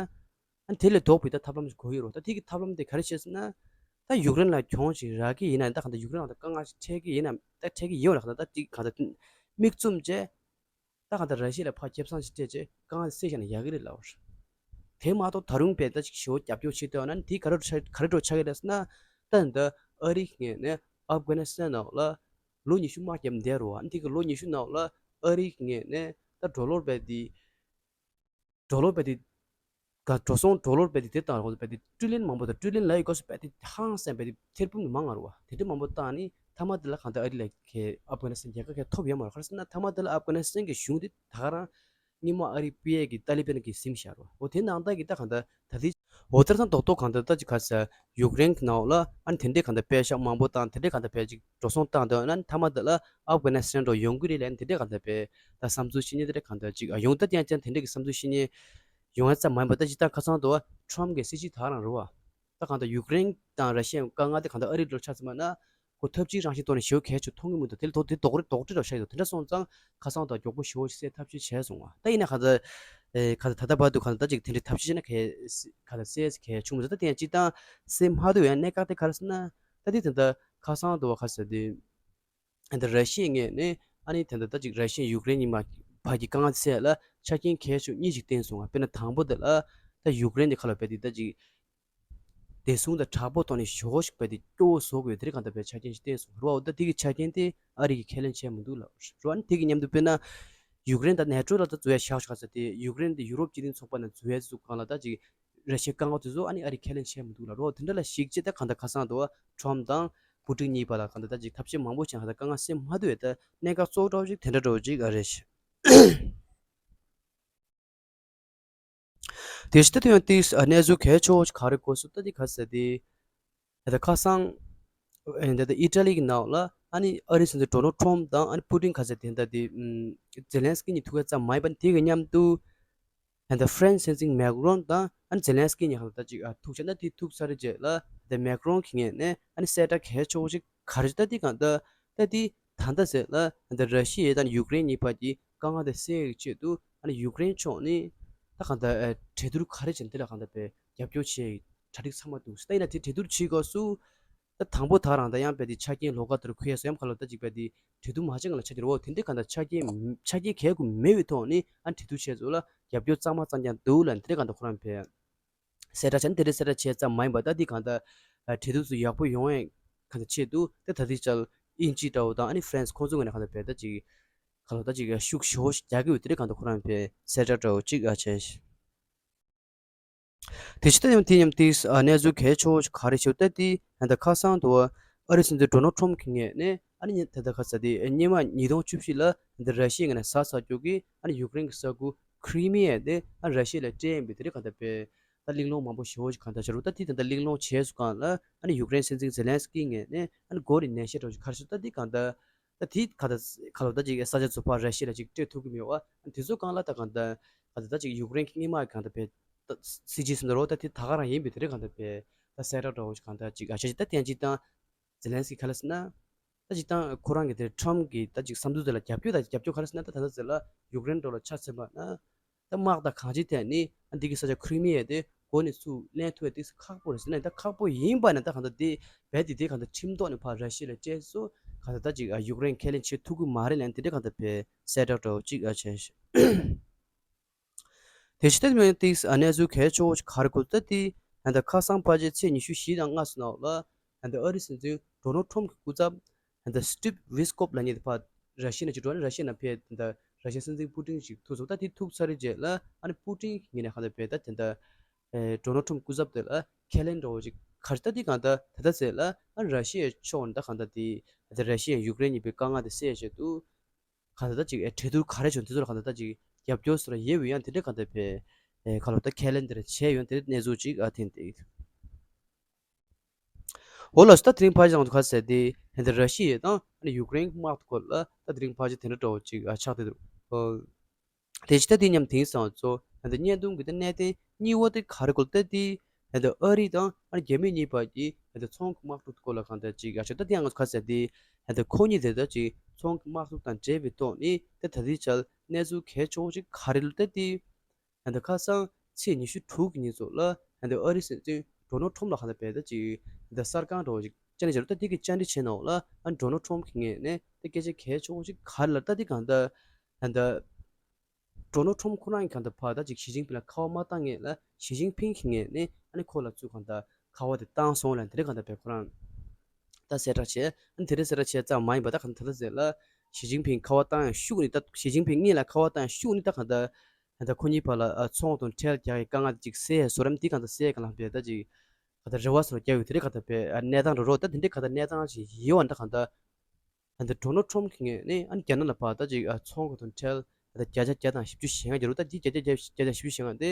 ཨ་ནི་དེ་ལས་ལྡོག་པའི་ད་ཐབས་ལམ་ཞིག་དགོས་ཀྱི་རེད། ད་དེ་གི་ཐབས་ལམ་དེ་ག་རེ་བྱས་ཟེར་ན། ད་ཡུཀ་རེན་ལ་གྱོང་ཞིག་རག་གི་ཡིན་ན། ད་གང་ལྟར་ཡུཀ་རེན་ལ་ད་དཀའ་ངལ་ཞིག་འཕྲད་ཀྱི་ཡིན་ན། ད་འཕྲད་ཀྱི་ཡོད་ན་གང་ལྟར་ད་དེ་གང་ལྟར་མིག་བཙུམ་བྱས། ད་གང་ལྟར་ར་ཤི་ཡ་ལ་ཕར་ཁེ་བཟང་ཞིག་སྤྲད་བྱས་དཀའ་ངལ་སེལ་བཞག་ན་ཡག་གི་རེད་ལབ་པ་རེད། དེ་མ་གཏོགས་ད་རུང་དཔེ་ད་ཅིག་ཞེ་པོ་རྒྱབ་སྐྱོར་བྱེད་འདོད་ན་དེ་ག་རེ་འགྲོ་ག་རེ་འགྲོ་ཆགས་ཀྱི་རེད་ཟེར་ན། ད་འདི་ཨ་རིའི་ངོས་ནས་ཨབ་གྷ་ནི་སི་ཐན་ནང་ལ་ལོ་ཉི་ཤུ་དམག་རྒྱབ་བསྡད་རེད་བ། ཨ་ནི་དེ་གི་ལོ་ཉི་ཤུ་ནང་ལ་ཨ་རིའི་ངོས་ནས་ད་ཌོ་ལར་དཔེ་དེ། ཌོ་ལར་དཔེ་དེ། ག་འགྲོ་སོང་ཌོ་ལར་དཔེ་དེ་དེ་བཏང་རོགས་དཔེ་དེ་ཊི་རི་ལི་ཡན་མང་པོ་དང་། ཊི་རི་ལི་ཡན་ལབ་ཡོད་སྐབས་སུ་དཔེ་དེ་ཧང་སང་དཔེ་དེ་ཐེར་འབུམ་ནས་མང་ང་རེད་བ། དེ་འདྲ་མང་པོ་བཏང་ནས་མཐའ་མ་དེ་ལ་གང་ལྟར་ཨ་རི་ལ་ཁེ་ཨབ་གྷ་ནི་སི་ཐན་རྒྱལ་ཁ་ཁེ་ཐོབ་ཡོད་མ་རེད། ག་རེ་ཟེར་ན་མཐའ་མ་དེ་ལ་ཨབ་གྷ་ནི་སི་ཐན་གྱི་གཞུང་དེ་ད་ག་རང་སྔོན་མ་ཨ་རི་སྤེལ་ཡས་ཀྱི་ཏཱ་ལི་བན་གྱིས་ཟིན་བཞག་རེད་བ། འོ་དེ་ནང་ལྟར་གྱི་ད་གང་ལྟར་ད་ཅིག་ག་རེ་ཟེར་ཡུཀ་རེན་རྡོག་རྡོག་གང་ལྟར་ད་ཅིག་ག་རེ་ཟེར་ཡུཀ་རེན་གྱི་ནང་ལ་ཨ་ནི་དེ་འདྲའི་གང་ལྟར་པེ་ཤག་མང་པོ་བཏང་། དེ་འདྲའི་གང་ལྟར་དཔེ་ཅིག་འགྲོ་སོང་བཏང་དུས་ཨ་ནི་མཐའ་མ་དེ་ལ་ཨབ་གྷ་ནི་སི་ཐན་འགྲོ་ཡོང་གི་རེད་ལབ་ནས་དེ་འདྲའི་གང་ལྟར་དཔེ་ད་བསམ་ཚུལ་བཤད་མཁན་དེ་འདྲ་གང་ལྟར་ཅིག་ཨ་ཡོང་། ད་ཡང་ཅང་དེ་འདྲ་གི་བསམ་ཚུལ་བཤད་མཁན་ཡོང་ཡ་ཙམ་མ་ཡིན་པ། ད་སྤྱིར་བཏང་ཁ་སང་དུ་ཊམ་གྱི་སྲིད་སྤྱི་ད་ག་རང་རེད་བ། ད་གང་ལྟར་ཡུཀ་རེན་དང་ར་ཤི་ཡའི་དཀའ་ངལ་དེ་གང་ལྟར་ཨ་རི་ལ་ཆགས་ཚར་བ་ན་ཁོ་ཐབས་ཇུས་རང་བཞིན་ཐོག་ནས་ཞེ་པོ་གལ་ཆེ་མཐོང་གི་མི་འདུག་དེ་ལ་དོགས་དོགས་རེ་དོགས་འདྲི་འདྲ་བོ་ཆགས་ཀྱི་འདུག་དེ་འདྲ་སོང་ཙང་ཁ་སང་དུ་མགྱོགས་པོ་ཞེ་པོ་ཞིག་སེལ་ཐབས་ཤེས་བྱས་སོང་བ། ད་ཡིན་ན་གང་ལྟར་ཨེ་གང་ལྟར་ད་ལྟ་བར་དུ་གང་ལྟར་ད་ཅིག་དེ་འདྲའི་ཐབས་ཤེས་བྱས་ན་གལ་གང་ལྟར་སེལ་གལ་བྱུང་མི་འདུག་ད་དེ་ཡང་སྤྱིར་བཏང་སེལ་མ་ཐུབ་ཡ་གནད་འགག་དེ་ག་རེ་ཟེར་ན། ད་དེ་དེ་འདྲ་ཁ་སང་དུ་བ་ག་ཟེར་དེ། ཨ་ནི་ར་ཤི་ཡའི་ངོས་ནས་ཨ་ནི་དེ་འདྲ་ད་ཅིག་ར་ཤི་ཡ་ཡུཀ་རེན་གཉིས་མ་བར་གྱི་དཀའ་ངལ་སེལ་ལ་ཆ་རྐྱེན་གལ་ཆེ་ཤོས་གཉིས་ཤིག་བསྟན་སོང་བ། དཔེར་ན་དང་པོ་དེ་ལ་ད་ཡུཀ་རེན་དེ་ཁ་ལ་བས་དེ་ད་ཅིག་བདེ་སྲུང་དང་དྲག་པོ་ཐོག་ནས་ཞོ་ཞིག་བས་དེ་སྐྱོ་བོ་བཟོ་དགོས་དེ་རིགས་གང་ལྟར་བས་ཆ་རྐྱེན་ཞིག་བསྟན་སོང་རོ། ད་དེ་གི་ཆ་རྐྱེན་དེ་ཨ་རི་གིས་ཁས་ལེན་བྱས་མི་འདུག་ལབ་རོ། ཨ་ནི་དེ་གི་མཉམ་དུ་དཔེར་ན་ཡུཀ་རེན་ད་ནེ་ཊོ་ལ་ད་འཛུལ་ཡ་བཞག་ཆོག་ཟེར་ཏེ། ཡུཀ་རེན་དེ་ཡུ་རོབ་སྤྱི་མཐུན་ཚོགས་པ་ནང་འཛུལ་ཡ་ཚུགས་གང་ལ་ད་ཅིག་ར་ཤི་ཡའི་དཀའ་ངལ་དེ་ཚོ་ཨ་ནི་ཨ་རི་ཁས་ལེན་བྱས་མི་འདུག་ལབ་རོ། དེ་འདྲ་ལ་གཞིགས་བྱས་ད་གང་ལྟར་ཁ་སང་དུ་ཊམ་དང་པུ་ཏིན་གཉིས་བར་ལ་གང་ལྟར་ད་ཅིག་ཐབས་ཤེས་མང་པོ་བྱས་གང་ལྟར་དཀའ་ངལ་སེལ་མ་ཐུབ་པའི་ད་གནད་འགག་གཙོ་བོ་འདྲ་བོ་ཅིག་དེ་འདྲ་འདྲ་བོ་ཅིག་ཨ་རེད། དེ་བཞིན་ད་དུང་ཡང་ཏིས་གནས་ཚུལ་གལ་ཆེ་བོ་ཞིག་ག་རེ་གོ་སོང་ད་དེ་ག་ཟེར་ཏེ། ད་ལྟ་ཁ་སང་ཨེ་ད་ལྟ་ཨི་ཊ་ལི་གི་ནང་ལ་ཨ་ནི་ཨ་རིའི་སྲིད་འཛིན་ཌོ་ནལ་ཊམ་དང་ཨ་ནི་པུ་ཏིན་ག་ཟེར་དེ་ད་དེ་ཨམ་ཛེ་ལན་སི་ཀི་གཉིས་ཐུག་ཡ་ཙམ་མ་ཡིན་པ་ནི་དེ་གི་མཉམ་དུ་ད་ལྟ་ཧྥ་རན་སི་སྲིད་འཛིན་མེག་རོན་དང་ཨ་ནི་ཛེ་ལན་སི་ཀི་གཉིས་ཧ་ལ་ད་ཅིག་ཨ་ཐུག་བྱས་ད་དེ་ཐུག་ཚར་རྗེས་ལ་ད་ལྟ་མེག་རོན་གྱི་ངོས་ནས་ཨ་ནི་གསལ་བསྒྲགས་གལ་ཆེ་བོ་ཞིག་ག་རེ་ད་དེ་གང་ད་ད་དེ་ད་ལྟ་ཟེར་ལ་ད་ལྟ་ར་ཤི་ཡ་དང་ཡུཀ་རེན་གཉིས་བར་གྱི་དཀའ་ངལ་དེ་སེལ་ཡག་ཆེད་དུ་ཨ་ནི་ཡུཀ་རེན་ཕྱོགས་ནས་ད་གང་ལྟར་ཨ་གྲོས་བསྡུར་ག་རེ་བྱས་ནས་དེ་ལ་གང་ལྟར་བས་རྒྱབ་སྐྱོར་བྱེད་ཡག་གྲ་སྒྲིག་ཚང་མ་འདུག་ད་ཡིན་ན་དེ་གྲོས་བསྡུར་བྱེད་སྐབས་སུ་ད་དང་པོ་ད་རང་ད་ཡང་བས་དེ་ཆ་རྐྱེན་ལོགས་ཀ་དེར་འཁོད་ཡ་སོ་ཡམ་ཁ་ལོ་ད་ཅིག་བས་དེ་གྲོས་བསྡུར་མ་བྱས་སྔ་ལ་ཆ་རྐྱེན་རེད་བ། དེ་འདྲའི་གང་ལྟར་ཆ་རྐྱེན་ཆ་རྐྱེན་གལ་དགོས་མེད་པའི་ཐོག་ནས་ཨ་གྲོས་བསྡུར་བྱས་ཚོ་ལ་རྒྱབ་སྐྱོར་གཙང་མ་གཙང་རྐྱང་འདུག་ལ་དེ་འདྲའི་གང་ལྟར་ཁོ་རང་བས་གསལ་བསྒྲགས་བྱས་ནས་དེ་འདྲའི་གསལ་བསྒྲགས་བྱས་ཙམ་མ་ཡིན་པ་ད་དེ་གང་ལྟར་གྲོས་བསྡུར་ཚོ་ཡག་པོ་ཡོང་ཡ་གང་ལྟར་ཆེད་དུ་ད་ད་ལྟའི་ཆར་དབྱིན་ཇི་འདྲ་བོ་དང་ཨ་ནི་ཧྥ་རན་སི་ཁོང་ཚོའི་ངོས་ནས་གང་ལྟར་བས་ད་ཅིག་ག་ལོ་ད་ཅིག་ཤུགས་ཞེ་པོ་ཞིག་རྒྱག་གི་ཡོད་དེ་རེད། གང་ལྟར་ཁོ་རང་བས་གསལ་བསྒྲགས་འདྲ་བོ་ཅིག་ཨ་བྱས། དེ་ཕྱི་ད་ཡང་དེ་མཉམ་དེ་གནས་ཚུལ་གལ་ཆེ་བོ་ཞིག་ག་རེ་ཞིག་ད་དེ་ད་ལྟ་ཁ་སང་དུ་ཨ་རིའི་སྲིད་འཛིན་ཌོ་ནལ་ཊམ་གྱི་ངོས་ནས་ཨ་ནི་ད་ལྟ་ཁ་ས་དེ་སྔོན་མ་ཉིས་སྟོང་བཅུ་བཞི་ལ་ད་ལྟ་ར་ཤི་ཡའི་ངོས་ནས་ཟ་ས་རྒྱུ་གི་ཨ་ནི་ཡུཀ་རེན་གྱི་ས་ཁུལ་ཁི་རི་མི་ཡ་དེ་ཨ་ར་ཤི་ཡ་ལ་སྤྲད་ཡིན་པའི་དེ་རེད། གང་ལྟར་བས་ད་གླེང་སློང་མང་པོ་ཞེ་པོ་ཞིག་གང་ལྟར་བྱས་རུང་ད་དེ་ད་ལྟ་གླེང་སློང་བྱས་སུ་གང་ལ་ཨ་ནི་ཡུཀ་རེན་སྲིད་འཛིན་ཛེ་ལན་སི་ཀི་ངོས་ནས་ཨ་ནི་མགོ་ནས་ནན་བཤད་འདྲ་བོ་ཞིག་ག་རེ་ཞིག་ད་དེ་གང་ལྟར། ད་དེ་ག་ད་ག་ལོ་ད་ཅིག་ས་ཆ་ཚོ་ཕར་ར་ཤི་ཡ་ལ་ཅིག་སྤྲད་ཐུབ་ཀྱི་མེད་པ། དེ་ཚོ་སྒང་ལ་ད་གང་ལྟར་ག་ད་ད་ཅིག་ཡུཀ་རེན་གྱི་སྔོན་མ་གང་ལྟར་བས་ད་སྲིད་ཇུས་ཟིན་འགྲོ་ད་དེ་ད་ག་རང་ཡིན་པའི་དེ་རིགས་གང་ལྟར་བས་ད་གསལ་བསྒྲགས་འདྲ་བོ་ཞིག་གང་ལྟར་ཅིག་ཨ་ཤ་ཅིག་ད་བསྟན་ཅིག་དང་ཛེ་ལན་སི་ཀི་ག་ལ་ཟེར་ན། ད་ཅིག་དང་ཁོ་རང་གི་དེ་ཊམ་གི་ད་ཅིག་བསམ་ཚུལ་དེ་ལ་རྒྱབ་སྐྱོར་ད་རྒྱབ་སྐྱོར་ག་ལ་ཟེར་ན། ད་ད་ད་ཟེར་ལ་ཡུཀ་རེན་འདྲ་བོ་ལ་ཆ་མཚོན་པ་ན། ད་དམག་དང་གང་ཅིའི་ཐད་ནས་ཨ་འདི་གི་ས་ཆ་ཁི་རི་མི་ཡ་དེ་མགོ་ནས་ཚུར་ལེན་ཐུབ་ཡ་ཏོག་ཙམ་ཁག་པོ་རེད་ཟེར་ན། ད་ཁག་པོ་ཡིན་པ་ན་ད་གང་ལྟར་དེ་རྦད་དེ་དེ་གང་ལྟར་ཁྲིམས་ཐོག་ནས་ཕར་ར་ཤི་ཡ་ལ་སྤྲད་སོང་། གང་ལྟར་ད་ཅིག་ཨ་ཡུཀ་རེན་ཁས་ལེན་བྱེད་ཐུབ་ཀྱི་མ་རེད་ལབ་དེ་འདྲ་གང་ལྟར་བས་གསལ་བསྒྲགས་འདྲ་བོ་ཅིག་ཨ་བྱས་ཤག་དེ་ཕྱི་ད་མེད་ཏིག་ཨ་གནས་ཚུལ་གལ་ཆེ་བོ་ཞིག་ག་རེ་གོ་ད་དེ་ད་ལྟ་ཁ་སང་ཕལ་ཆེར་ཚེས་ཉི་ཤུ་བཞི་དང་ལྔ་ཙམ་ནང་ལ་ད་ལྟ་ཨ་རིའི་སྲིད་འཛིན་ཌོ་ནལ་ཊམ་གྱི་སྐུ་ཚབ་ད་ལྟ་སི་ཊིབ་ཝི་སི་ཀོབ་ལབ་མཁན་དེ་ཕར་ར་ཤི་ཡ་ནང་ཅིག་འགྲོ་ནས་ར་ཤི་ཡ་ནང་ཕེབས། ད་ལྟ་ར་ཤི་ཡའི་སྲིད་འཛིན་པུ་ཏིན་ཞིག་ཐུག་སོང་། ད་དེ་ཐུག་ཚར་རྗེས་ལ་ཨ་ནི་པུ་ཏིན་གྱི་ངོས་ནས་གང་ལྟར་བས་ད་དེ་འདྲ་ཨེ་ཌོ་ནལ་ཊམ་སྐུ་ཚབ་དེ་ལ་ཁས་ལེན་འདྲ་བོ་ཅིག་ག་རེ་ད་དེ་གང་ལྟར་ད་ལྟ་ཟེར་ལ་ཨ་ནི་ར་ཤི་ཡའི་ཕྱོགས་ནས་ད་གང་ལྟར་དེ་ད་ལྟ་ར་ཤི་ཡ་ཡུཀ་རེན་གཉིས་པོའི་དཀའ་ངལ་དེ་སེལ་ཆེད་དུ་གང་ལྟར་ད་ཅིག་ཨེ་གྲོས་བསྡུར་ག་རེ་བྱུང་དེ་ཚོ་ལ་གང་ལྟར་ད་ཅིག་རྒྱབ་སྐྱོར་སོགས་ལ་ཡོད་པའི་ཡང་དེ་འདྲ་གང་ལྟར་བས་ཨེ་ག་ལོ་ད་ཁས་ལེན་དེ་འདྲ་བྱས་ཡོད་དེ་གནས་ཚུལ་ཅིག་ཨ་ཐེན་ཏེ། འོ་ལགས་སོ། ད་དེ་རིང་ཕལ་ཆེར་ང་ཚོ་ག་རེ་ཟེར་དེ་ཧན་ད་ར་ཤི་ཡ་དང་ཨ་ནི་ཡུཀ་རེན་དམག་དོན་སྐོར་ལ་ད་དེ་རིང་ཕལ་ཆེར་དེ་འདྲ་འདྲ་བོ་ཅིག་ཨ་ཆགས་བསྡད་འདུག་ཨོ། དེ་ཅི་ད་དེ་མཉམ་དེང་སང་ཚོ་ཧན་ད་བརྙན་ཐུང་གི་ད་གནད་དོན་གཉིས་པ་དེ་ག་རེ་སྐོར་ད་དེ་ཧན་ད་ཨ་རི་དང་ཨ་ནི་རྒྱ་མི་གཉིས་བར་གྱི་ཧན་ད་ཚོང་གི་དམག་འཁྲུག་སྐོར་ལ་གང་ལྟར་ཅིག་ཨ་ཆགས། ད་དེ་ཡང་ང་ཚོ་ག་རེ་ཟེར་དེ་ཧན་ད་ཁོ་གཉིས་དེ་ད་ཅིག་ཚོང་གི་དམག་འཁྲུག་དང་འབྲེལ་བའི་ཐོག་ནས་ད་ད་ལྟའི་ཆར་གནས་ཚུལ་གལ་ཆེ་བོ་ཅིག་ག་རེ་ལ་ད་དེ། ད་ལྟ་ཁ་སང་ཚེས་ཉི་ཤུ་དྲུག་གི་ཉིན་ཚོ་ལ་ད་ལྟ་ཨ་རིའི་སྲིད་འཛིན་ཌོ་ནལ་ཁྲོམ་ལ་གང་ལྟར་བས་ད་ཅིག་ད་ལྟ་གསར་ཁང་འདྲ་བོ་ཅིག་བཅར་འདྲི་བྱས་རུ། ད་དེ་གི་བཅར་འདྲི་བྱས་ནའོ་ལ་ཨ་ཌོ་ནལ་ཁྲོམ་གི་ངོས་ནས་ད་སྐད་ཆ་གལ་ཆེ་བོ་ཅིག་ག་རེ་ལ་ད་དེ་གང་ལྟར་ད་ལྟ་ཌོ་ནལ་ཁྲོམ་ཁོ་རང་གི་གང་ལྟར་ཕར་ད་ཅིག་ཞི་ཅིན་ཕིང་ལ་ཁ་པར་མ་བཏང་སྔོན་ལ་ཞི་ཅིན་ཕིང་གི་ངོས་ནས་ཨ་ནི་ཁོ་ལ་ཚུར་གང་ལྟར་ཁ་པར་དེ་བཏང་སོང་ལ་དེ་འདྲ་གང་ལྟར་བས་ཁོ་རང་ད་གསལ་བསྒྲགས་བྱས། ཨ་ནི་དེ་འདྲ་གསལ་བསྒྲགས་བྱས་ཙམ་མ་ཡིན་པ་ད་གང་ལྟར་ད་ལྟ་ཟེར་ལ་ཞི་ཅིན་ཕིང་ཁ་པར་བཏང་ཡང་ཤུགས་ནི་ད་ཞི་ཅིན་ཕིང་གཉིས་ལ་ཁ་པར་བཏང་ཡང་ཤུགས་ནི་ད་གང་ལྟར། ད་ལྟ་ཁོ་གཉིས་བར་ལ་ཨ་ཚོང་དང་ཁྲལ་རྒྱག་གི་དཀའ་ངལ་ཅིག་སེལ་བཟོ་རམ་འདི་གང་ལྟར་སེལ་གང་ལ་བས་ད་ཅིག་ག་ད་རེ་བ་སོར་རྒྱག་ཡོད་དེ་རེད། ག་ད་བས་ཨ་གནས་སྟངས་རོ་རོ་ད་དེ་འདྲའི་ག་ད་གནས་སྟངས་ཅིག་ཡིན་བ་ད་གང་ལྟར་ད་ལྟ་ཌོ་ནལ་ཁྲོམ་གི་ངོས་ནས་ཨ་ནི་རྒྱ་ནག་ལ་ཕར་ད་ཅིག་ཨ་ཚོང་གི་དང་ཁྲལ་ད་ལྟ་བརྒྱ་ཆ་བརྒྱ་དང་བཞི་བཅུ་ཞེ་ལྔ་རྒྱག་རོ། ད་འདི་བརྒྱ་ཆ་བརྒྱ་ཆ་བཞི་བཅུ་ཞེ་ལྔ་དེ་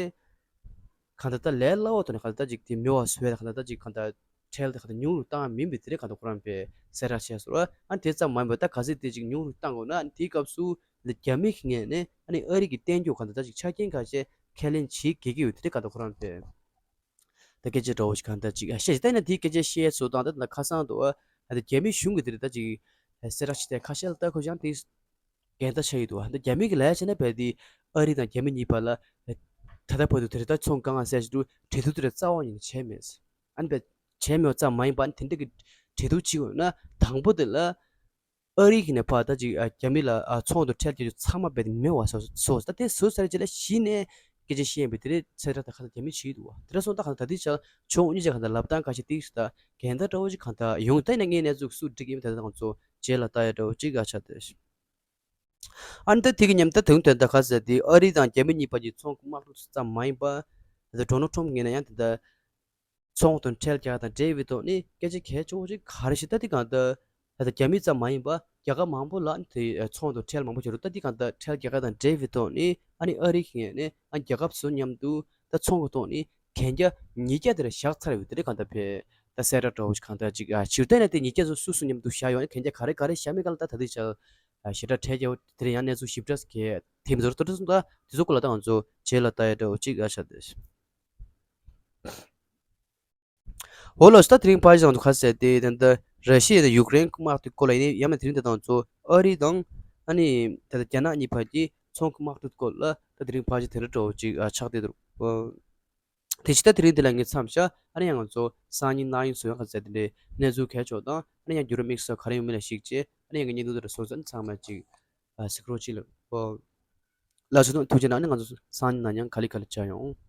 གང་ལྟར་ད་ལས་སླ་བོ་ཐོག་ནས་གང་ལྟར་ད་ཅིག་དེ་མེད་པ་བཟོ་བས། ད་གང་ལྟར་ད་ཅིག་གང་ལྟར་ཁྲལ་དེ་གང་ལྟར་ཉུང་རུ་བཏང་མིན་པའི་དེ་རེད་གང་ལྟར་ཁོ་རང་བས་གསལ་བསྒྲགས་བྱས་སོང་ར། ཨ་ནི་དེ་ཙམ་མ་ཡིན་པར་ད་ག་ཚད་དེ་ཅིག་ཉུང་རུ་བཏང་དགོས་ན་ཨ་ནི་དེའི་སྐབས་སུ་ད་རྒྱ་མི་གི་ངོས་ནས་ཨ་ནི་ཨ་རི་གི་བསྟན་རྒྱུ་གང་ལྟར་ད་ཅིག་ཆ་རྐྱེན་ཁ་ཤས་ཁས་ལེན་བྱེད་དགོས་ཀྱི་ཡོད་དེ་རེད་གང་ལྟར་ཁོ་རང་བས། ད་སྐད་ཆ་འདྲ་བོ་ཞིག་གང་ལྟར་ཅིག་ཨ་བཤད་ཅིག་ད་ནི་དེའི་སྐད་ཆ་བཤད་ཚོ་དང་ད་ལྟ་ཁ་སང་དུ་ཨ་ད་རྒྱ་མི་གཞུང་གི་དེ་རེད་ད་ཅིག་གསལ་བསྒྲགས་ཅིག་དེ་ཁ་ཤས་ལ་ལྟ་ཁོ་ཡང་དེ་འགལ་ཟླ་ཆགས་ཡོད་འདུག་ད་རྒྱ་མི་གི་ལས་བྱས་ན་བས་དེ་ཨ་རི་དང་རྒྱ་མི་གཉིས་བར་ལ་ད་ལྟ་བར་དུ་དེ་རེད་ད་ཚོང་དཀའ་ངལ་སེལ་ཆེད་དུ་གྲོས་བསྡུར་དེ་རེད་རྩ་བ་ཉིད་ནས་བྱས་མེད། ཨ་ནི་བས་བྱས་མེད་ཙམ་མ་ཡིན་པ་ཨ་ནི་དེ་འདྲ་གི་གྲོས་བསྡུར་བྱེད་དགོས་ན་དང་པོ་དེ་ལ། ཨ་རི་གི་ནས་ཕར་ད་ཅིག་ཨ་རྒྱ་མི་ལ་ཨ་ཚོང་དང་ཁྲལ་རྒྱག་རྒྱུ་ཚང་མ་རྦད་དེ་མེད་པ་བཟོ་བཟོ། ད་དེ་བཟོ་ཚར་རྗེས་ལ་གཞི་ནས་སྐད་ཆ་བཤད་པའི་དེ་རེད་གསལ་བསྒྲགས་ད་ག་ད་རྒྱ་མི་བྱེད་འདུག་བ། དེ་འདྲ་སོང་ད་ག་ད་དེ་ཆ་ཕྱོགས་གཉིས་ཆ་ག་ད་ལབ་སྟངས་ཁ་ཤས་ཏིག་ད་འགལ་ཟླ་འདྲ་བོ་ཅིག་གང་ད་ཡོང་ད་ནས་ངས་གནས་ཚུལ་སུ་འགྲིག་ཡིན་ད་ད་ང་ཚོ་རྗེས་ལ་ལྟ་ཡ་འདྲ་བོ་ཅིག་ཨ་ཆ་དེ། ཨ་ནི་ད་དེ་གི་མཉམ་ད་དུང་དོན་ད་ག་ཟེར་དེ་ཨ་རི་དང་རྒྱ་མི་གཉིས་བར་གྱི་ཚོང་གི་དམག་འཁྲུག་ཙམ་མ་ཡིན་པ་ད་ཌོ་ནལ་ཁྲོམ་ངོས་ནས་ཡང་དེ་ད། ཚོང་དང་ཁྲལ་རྒྱག་དང་འབྲེལ་བའི་ཐོག་ནས་སྐད་ཆ་གལ་ཆེ་བོ་ཞིག་ག་རེ་ཞིག་ད་དེ་གང་ལྟར་ད་ལྟ་རྒྱ་མི་ཙམ་མ་ཡིན་པར་རྒྱལ་ཁབ་མང་པོ་ལ་དེ་ཚོང་དང་ཁྲལ་མང་པོ་བྱེད་རུང་ད་དེ་གང་ལྟར་ཁྲལ་རྒྱག་དང་འབྲེལ་བའི་ཐོག་ནས་ཨ་ནི་ཨ་རི་གི་ངོས་ནས་ཨ་རྒྱལ་ཁབ་ཚོ་མཉམ་དུ་ད་ཚོང་གི་ཐོག་ནས་གན་རྒྱ་ཉིས་བརྒྱ་དེ་རེ་བཞག་ཚར་ཡོད་དེ་རེད་གང་ལྟར་བས་ད་གསལ་བསྒྲགས་འདྲ་བོ་ཞིག་གང་ལྟར་ཅིག་ཨ་ཕྱིར་བལྟས་ན་དེ་ཉིས་བརྒྱ་ཚོ་སུ་སུ་མཉམ་དུ་བཞག་ཡོད་ན་གན་རྒྱ་ག་རེ་ག་རེ་བཞག་མེད་ག་ལ་ད་ད་དེ་ཆ་ཞེ་དྲག་ཁྲལ་རྒྱག་དེ་རེད་ཡང་གནས་ཚུལ་ཞིབ་ཕྲ་གལ་དེ་མི་ཚོར་ད་དེ་ཚོ་ད་དེ་ཚོ་སྐོར་ལ་ད་ང་ཚོ་རྗེས་ལ་ལྟ་ཡ་འདྲ་བོ་ཅིག་ཨ་ཆ་དེ། འོ་ལགས་སོ། ད་དེ་རིང་ཕལ་ཆེར་ང་ཚོ་ག་ཟེར་ཏེ་ད་ལྟ་ར་ཤི་ཡ་དང་ཡུཀ་རེན་དམག་དེ་སྐོར་ལ་ཡིན་ནའི་ཡང་ན་དེ་རིང་ད་ལྟ་ང་ཚོ་ཨ་རི་དང་ཨ་ནི་ད་ལྟ་རྒྱ་ནག་གཉིས་བར་གྱི་ཚོང་གི་དམག་འཁྲུག་སྐོར་ལ་ད་དེ་རིང་ཕལ་ཆེར་དེ་འདྲ་འདྲ་བོ་ཅིག་ཨ་ཆགས་བསྡད་འདུག་དེ་ཕྱི་ད་དེ་རིང་དེ་ལ་ངས་མཚམས་བཞག་ཨ་ནི་ཡང་ང་ཚོ་སང་ཉིན་གནངས་ཉིན་སུ་ཡང་ག་ཟེར་དེ་འདྲའི་གནས་ཚུལ་གལ་ཆེ་བ་དང་ཨ་ནི་ཡང་འགྱུར་བ་དམིགས་བསལ་ག་རེ་ཡོང་མིན་ལ་གཞིགས་བྱས་ཨ་ནི་ཡང་ངའི་བརྙན་ཐུང་དེ་འདྲ་སོང་ཙང་ཚང་མ་ཅིག་ཨ་གཟིགས་རོགས་གྱིས་ལགས། ལགས་སོ། ཐུགས་རྗེ་གནང་། ཨ་ནི་ང་ཚོ་སང་ཉིན་ནང་ཡང་ག་ལེ་ག་ལེ་མཇལ་ཡོང་།